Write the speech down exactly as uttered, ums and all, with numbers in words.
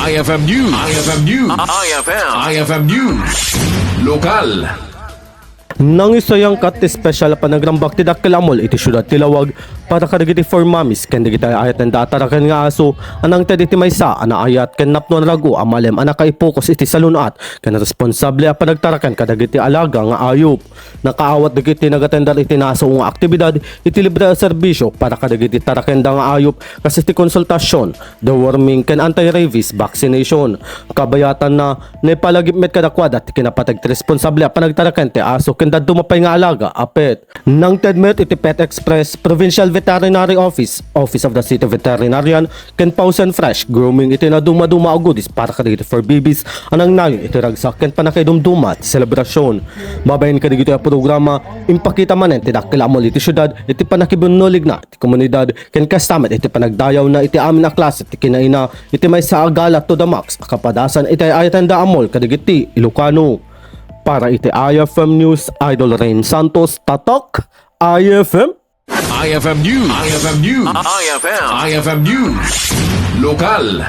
I F M News. I F M News. I F M. I F M News. Lokal. Nangisayang kat ti special a panagrambak ti dakkel a mall iti siudad ti Laoag para kadagiti fur mummies ken dagiti ay-ayatenda a taraken nga aso a nangted iti maysa a naayat ken napno a narago a malem a nakaipokus iti salun-at ken responsable a panagtaraken kadagiti alaga nga ayup. Nakaawat dagiti nagatender iti nasaonga aktibidad iti libre a serbisio para kadagiti tarakenda nga ayup kas iti konsultasion, deworming ken anti-rabies vaccination. Kabayatanna, naipalagip met kadakuada ti kinapateg ti responsable a panagtaraken ti aso ken dadduma pay nga alaga a pet. Nangted met iti Pet Express, Provincial Veterinary Office, Office of the City Veterinarian, ken Paws and Fresh Grooming iti nadumaduma a goodies para kadagiti fur babies a nangnayon iti ragsak ken pannakaidumduma ti selebrasyon. Babaen kadagiti a programa, impakita manen ti dakkel a mall iti siudad iti pannakibunnuligna ti komunidad ken kasta met iti panagdayawna iti amin a klase ti kinaina iti maysa a gala to the max a kapadasan iti ay-ayatenda a mall kadagiti Ilocano. Para iti I F M News, Idol Rain Santos, Tatak, I F M. I F M News. I F M News. I F M. I F M News. Lokal.